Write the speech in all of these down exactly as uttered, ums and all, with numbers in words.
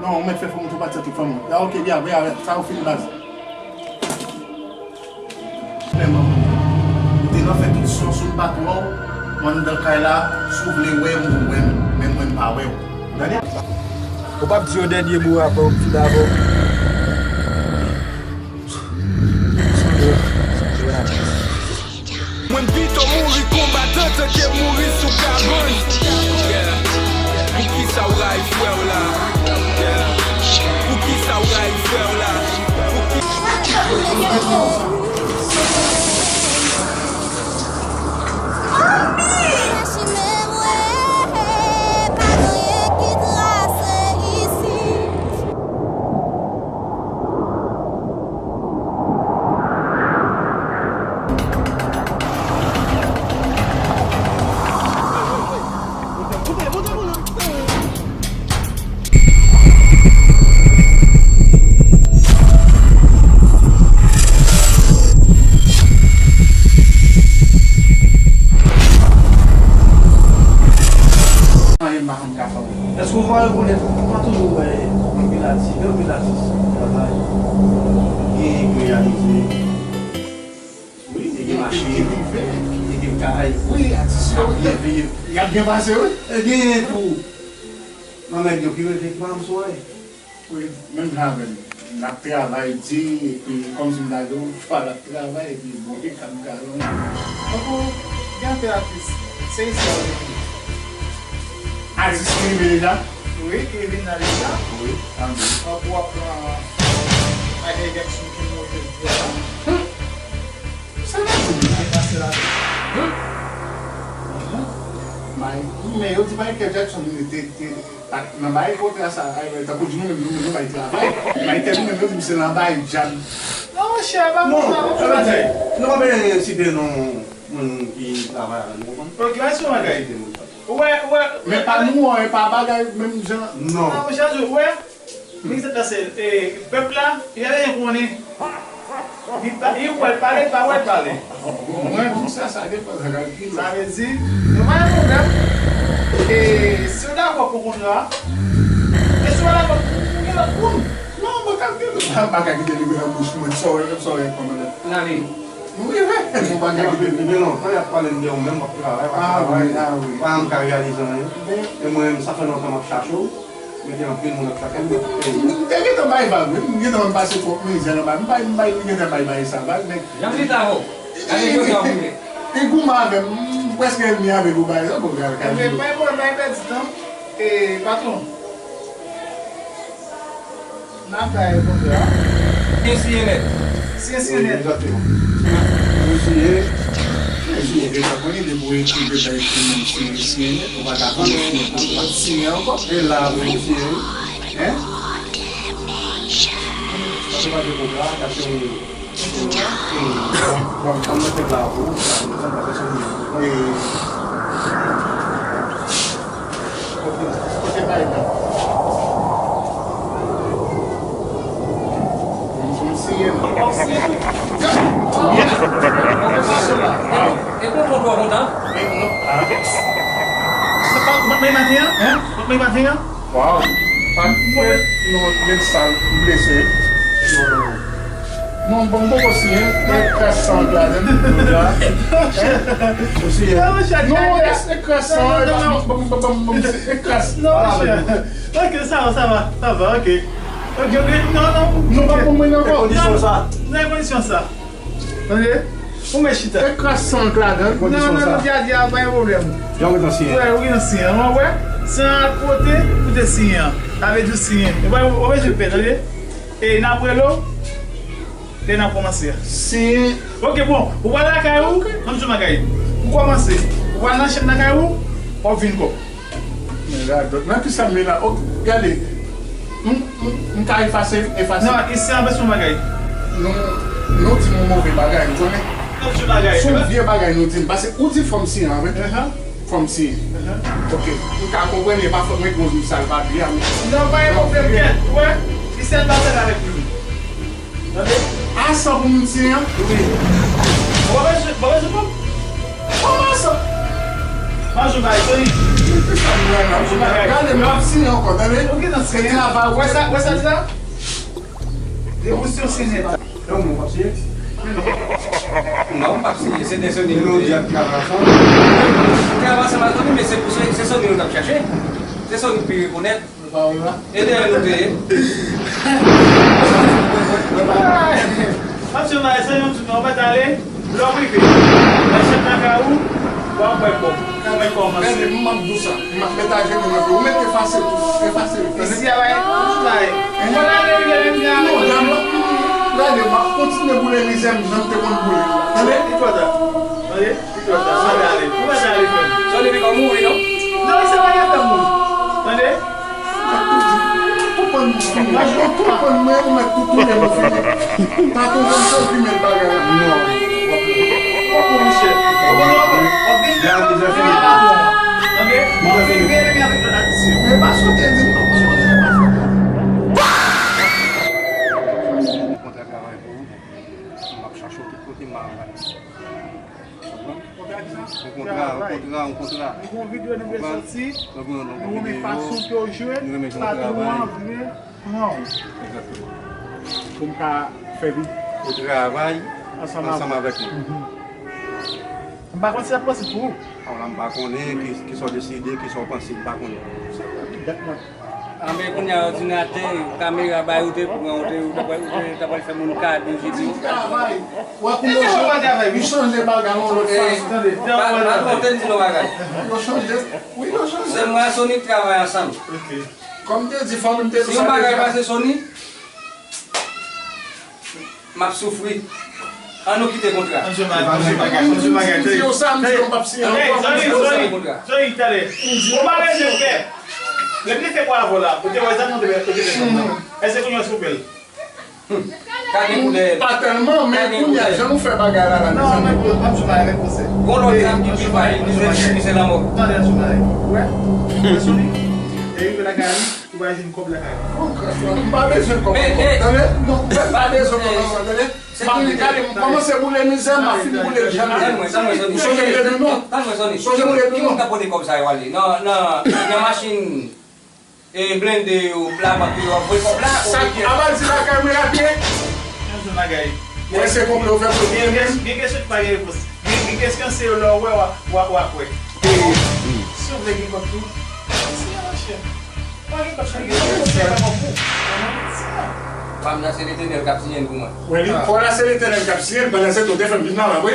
Non, ou mèt fè fanm ou tou pati ak tout fanm ou. Ya, ok, ya, ya, ya, sa ou fin baz. Klèman, ou te nan fè tout sou, sou m pa t wè w, mwen anndan kay la, si w vle wè m, ou wè m, men mwen m pa wè w. Tande? Ou p ap di yon dènye mo apre m fin avè w. Mwen pito mouri konbatan ke mouri sou kabann. Poukisa w rayi frè w la? Poukisa w rayi frè w la? Poukisa Èske w pa rekonèt, ou pa toujou wè anpil atis, gen anpil atis travay, gen ki reyalize, wi, gen ki mache, gen ki rive, gen ki kay, wi, atis yo, wi, y ap byen viv, y ap byen pase, wi. E genyen tou nan nèg yo ki rete pran swen. Wi, menm jan avè m. N ap travay di, epi kòmsi m ta di w, chwa l ap travay, epi Bondye k ap gade w. Tankou, gen anpil atis, se isi a yo vin. Atis ki rive deja? Wi, ki vin la deja. Wi, tankou. Tankou w ap pran Michael Jackson ki mouri jodi a. Sa nan di m la? Ki pase la? May, men yo di Michael Jackson te, te, te, nan bay kontra sa, ay, tankou di nou menm, nou menm, nou bay travay. Michael nou menm, yo di misye nan bay djab. Non, monchè, pa konn sa, pa konn sa. Nou pa bezwen site non moun ki travay avè nou, konprann? Ok, men se yon bagay. Ou wè, ou wè. Men pa nou an, e pa bagay menm jan. Non. Non, monchè, ou wè. Men se pase, e, pèp la, li pa bezwen konnen. Li pa, li wè l pale, li pa wè l pale. Mwen, pou sa, sa depann sa kalkil. Sa vle di, nou pa gen pwoblèm. E, si w dakò pou kontra a, e si w pa dakò, ou gen lòt moun. Non, mwen kalkil, m pa ka kite li nan bouch mwen, sa w, sa w, kòmandan. N ale. Wi, wi, mwen pa ka kite li. Gen lontan y ap pale m de ou menm, w ap travay, w ap travay. Ah, wi, ah, wi. Pa janm ka reyalize anyen. E mwen menm, sa fè lontan m ap chache w. Mete anpil moun ap chache m. M te gentan bay vag, wi. M gentan pase twòp mizè nan bay. M bay, m bay, m gentan bay, bay sa vag, men. Jan chita ho. Gade kote w ap rive. Li goumen avè m. M prèske ènmi avèk ou, bay. Bon, gade, gade. Men pa gen pwoblèm, pa gen pèdi tan. E, patwon. N ap bay kontra. Siyen, siyen nèt. Siyen, siyen nèt. Wi, egzakteman. Ou siyen, ou siyen. Ou deja konnen depi w ekri, deja ekri moun siyen, siyen nèt. Ou pa ka konnen siyen pou ou pa t siyen ankò. E la pou ou siyen. Hein? Sa se pa de kontra, sa se yon Bon, bon, bon, mwen te la pou, mwen te la pou, mwen te la pou. Kote, kote bay la? Mwen siyen. E kontan, kontan? Mwen maten an? Mwen maten an? Waw. Mwen, non, men sa, m blese. Non, bon, m poko siyen. Mwen kras san an ladann. Ou siyen? Non, e kras san an, bon, bon, bon, bon, e kras. Non, monchè. Ok, sa va, sa va, sa va, ok. Ok, ok, non, non. Nou pa pou mwen ankò. Nan kondisyon sa. Nan kondisyon sa. Tande? Ou mèt chita. E kras san k ladan l. Non, non, non, di a, di a, pa gen pwoblèm. Jan ou gentan siyen. Wè, ou gentan siyen. Ou wè? San al kote pou te siyen an. Sa vle di w siyen. E pa, ou pa bezwen pè, tande? E n ap rele w lè n ap kòmanse a. Siyen. Ok, bon. Ou pral lakay ou, m ap di w bagay. Ou kòmanse. Ou pral nan chanm lakay ou, w ap vin kò. Men radòt. Nan ki sa m ye la? Ok, gade. M, m, m ka efase, efase. Non, isi an bezwen bagay. Nou, nou di m yon move bagay, m konnen. Nou di bagay. Se yon vye bagay nou di m. Paske ou di fò m siyen an, wi. Fò m siyen. Ok. M ka konprann, e pa fòt mwen, gon sa l pa byen, men. Non, pa gen pwoblèm, kèt. Ou wè? Isi an pa fèt avèk li. Tande? A san pou moun siyen an? Wi. Ou pa bezwen, ou pa bezwen pran. Kòman sa? Manjou bay, Tony. Gade, m ap siyen ankò, tande? Se travay ou. Wè sa, wè sa di la? Depi w siyen, siyen nèt. Non, mwen p ap siyen. Non, m p ap siyen. Se de Sony nou di ap travay ansanm. Travay ansanm ak Sony, men se pou se, se Sony nou t ap chache. Se Sony k pi rekonèt. E dèyè nou te ye. Matye, Maye, se yon ti non, mèt ale, lè w rive nan chèf lakay ou, w ap wè kòb, w ap wè kòb. Gade, m ap di w sa, m ap mèt ajenou nan pye w, ou mèt efase tou, efase yo, tande? Isi a bay, tout bagay. Mwen ale rive menm jan avèk. Non, dam, gade, m ap kontinye boule mizè m jan m te konn boule l la, tande? Li twò ta, tande? Li twò ta, sa gade, ou mèt ale frè m. Sony poko mouri non. Non, se pa gentan mouri, tande? Tou konn, tou konn mwen, ou mèt tou tounen mwen fini. Tankou konn se ou ki mèt bagay la. Non. Ou konn, monchè. Ou konn, ou konn, ou vin la, ou vin la, patwon. Tande? Ou vin vin, vin avèk lòt atis yo. Men pa sote di m non, paske ou te pa fè. Kontra travay pou ou. M ap chache w tout kote, m pa anba. Konprann? Kontra ki sa? Yon kontra, yon kontra, yon kontra. Nou gon videyo nou vle sòti, nou renmen fason ke w jwe, patwon an vle pran w. Egzakteman. Pou m ka fè vi. Ou travay ansanm avèk nou. M pa konn si sa posib pou ou. Bon, la, m pa konnen ki, kisa w deside, kisa w panse, m pa konnen. Se yon dat mwen. Anben kounye a òdinatè, kamera bay ou te pran, ou te, ou te, ou te, ou te pral fè moun kado jodi. Travay. Wè kouman yo chanje bagay yon lòt fason, tande. Patwon, te di nou bagay. Yo chanje. Wi, yo chanje. Se mwen ak Sony k travay ansanm. Kòm te di, fanmi m te di sa deja. Si yon bagay pase Sony, m ap soufri. Ann nou kite kontra. Ann jwe bagay, ann jwe bagay, ann jwe bagay. Si yo sa, m di yo p ap siyen ankò. Ann kite kontra. Johnny, talè. Ou pa bezwen pè. Lè m te fè kwa avè w la, ou te wè zam nan te fè, ou te fè zam nan. Èske kounye a w ap koupè l? Gade koulè. Pa tèlman, men kounye a, jan nou fè bagay la la, mezanmi. Non, men pou, m ap jwe bagay, men pou se. Gon lòt zam ki pi fayil, ki se, ki se lanmò. Tande, ann jwe bagay. Ou wè? Ou wè Sony? E rive lakay li. Ou pa jwenn kòb lakay ou. M pa bezwen kòb ankò. Tande? Non, m pa bezwen kòb ankò, tande? M ap gade, m kòmanse boule mizè, m ap fin boule l jan m ye. Ou sonje m te di w non? Sonje m te di w non? Ki moun k ap pote kòb sa yo ale? Nan, nan, nan machin, e, blende yo, labank yo, ap voye kòb la? Sa, a pa di lakay mwen l ap ye? Yon bagay. Mwen se konplo fè pou mwen menm. Gen kesyon ki pa gen repons. Gen, gen kesyon se yo lè w wè, w ap, w ap, w ap wè. Si w vle gen kòb tou, si, monchè. Pa gen kòb, pa gen kòb, se pa kòb pou. Fòm nan se Letènèl k ap siyen l pou mwen. Wè li, fò la se Letènèl k ap siyen l, pandan se tan w te fè m vin la, wi.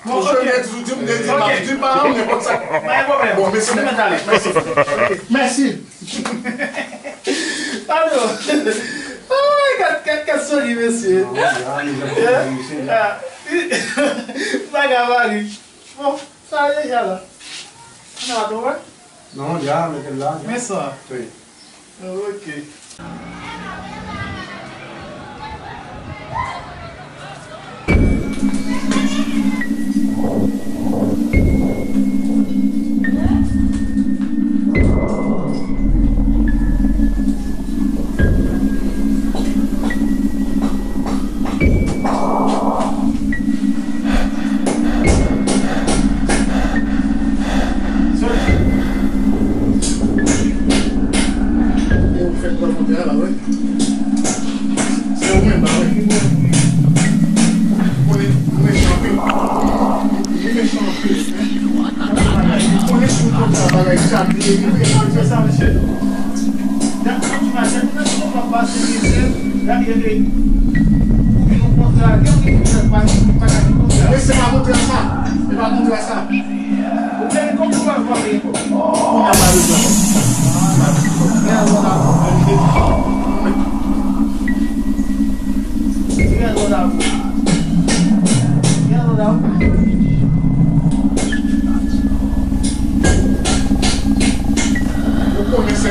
Bon, ok. Ou jwenn toujou di m, te di m ap di pa an, nenpòt sa. Pa gen pwoblèm. Bon, mèsi. Mèt ale. Mèsi. Mèsi. Padon. Ay, gad, gad, gad Sony, mesye. Bagay mari. Bon, sa deja la. Nan, wè? Non, ya, mete l la, ya. Men sa. Wi. Ok. E ou fèk pran kote a la, wi. Se ou menm la, wi. Ou konnen, ou mechan anpil. Ou mechan anpil. Ou konnen si w konn sa bagay sa, bliye li. Se sa, mesye. E se pa kontra sa. E pa kontra sa. Ou te di kòman ou pral vòlè kòb? Kounye a pa bezwen. Gen lòt avou. Gen lòt avou. Gen lòt avou. Ou konnen se